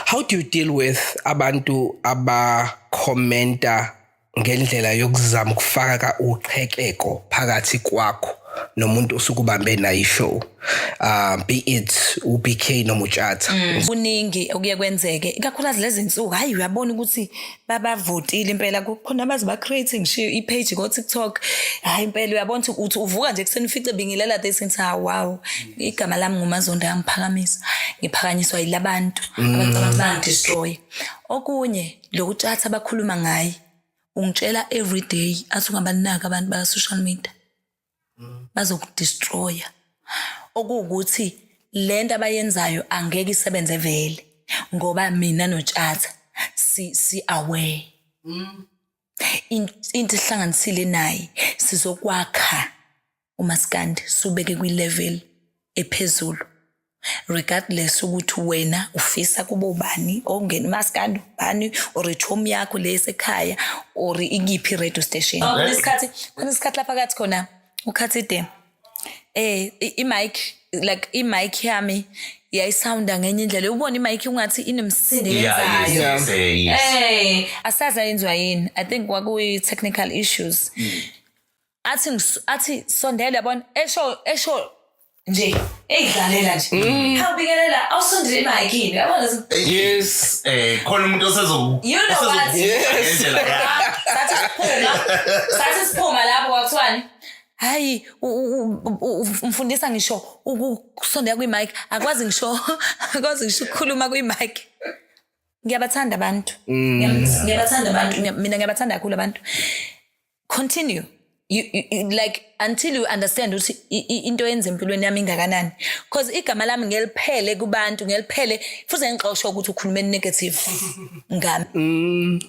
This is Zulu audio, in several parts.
How do you deal with abantu abakhomenta ngendlela yokuzama ukufaka uqhekeko phakathi kwakho nomuntu osuke ubambe naye ishow, be it uBK noma uTshatha? Kuningi okuye kwenzeke, ikakhulukazi lezi nsuku. Hayi, uyabona ukuthi babavotile impela. Kukhona abazi ba-create ngisho i-page ko-TikTok. Hhayi impela, uyabona ukuthi uthi uvuka nje ekuseni ufice bingilela this, ngithi, "Hawu, wow, igama lami nguMazondo, yangiphakamisa, ngiphakanyiswa yilabantu abacabanga bangi-destroy." Okunye, lokutshatha abakhuluma ngaye, ungitshela every day athi ungabanaki abantu baka-social media, bazokudestroya. Okuwukuthi lento abayenzayo angeke isebenze vele, ngoba mina noTshatha si aware. Into ehlanganisile naye, sizokwakha umaskandi, subeke kwi-level ephezulu, regardless ukuthi wena ufisa kube ubani ongena umaskandi, ubani or ichomi yakho le esekhaya or ikiphi i-radio station. Kunesikhathi lapha kathi khona ukhathide i-mic, like i-mic yami yayisounda ngenye indlela. Ubona i-mic ungathi inemsindo eyenzayo. Yes. Asazi ayenziwa yini. I think kwakuyi technical issues. Athi sondela, yabona, esho nje eyidlalela nje, hawubingelela, awusondele i-mic, yabona. Khona umuntu osezo You know what? Ngendlela yakhe. Sathi siphuma lapho, kwakuthiwani? Hayi, umfundisa ngisho ukusondela kwi-mic, akwazi ngisho ukukhuluma kwi-mic. Ngiyabathanda abantu. Ngiyabathanda abantu. Mina ngiyabathanda kakhulu abantu. Continue you, like until you understand ukuthi into yenza empilweni yami ingakanani, because igama lami ngeliphele kubantu, ngeliphele futhi ngixoshwa ukuthi ukhulume negative ngami.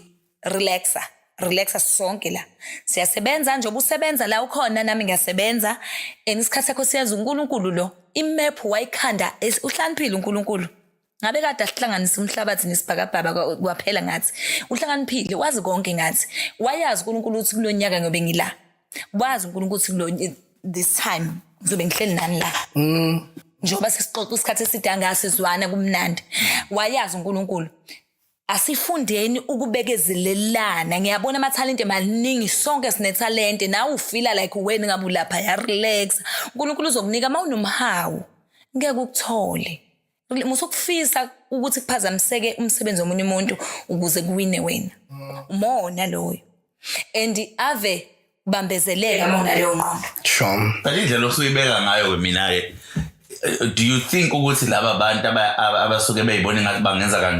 Relaxa, relaxa, sonke la siyasebenza. Njengoba usebenza la ukhona, nami ngiyasebenza, and isikhathi sakho siyazi uNkulunkulu. Lo imap wayikhanda, uhlakaniphile uNkulunkulu. Ngabe kade ahlanganisa umhlabathi nesibhakabhaka, kwaphela ngathi. Uhlakaniphile, wazi konke ngathi. Wayazi uNkulunkulu ukuthi kulo nyaka ngiyobe ngila. Wazi uNkulunkulu ukuthi kulo this time ngizobe ngihleli nani la, njengoba sesixoxa isikhathi eside angasizwana kumnandi. Wayazi uNkulunkulu. Asifundeni ukubekezelelana. Ngiyabona amathalente maningi, sonke sinethalente. Nawe ufila like wena ngabe ulapha ya, relax, uNkulunkulu uzokunika uma unomhawu, ngeke ukuthole. Musukufisa ukuthi kuphazamiseke umsebenzi womunye umuntu ukuze kuwine wena. Umona loyo, and ave bambezeleka uma unaleyo ngqondo. But indlela osuyibeka ngayo-ke, mina-ke, do you think ukuthi laba bantu abasuke beyibona ngathi bangenza kangcono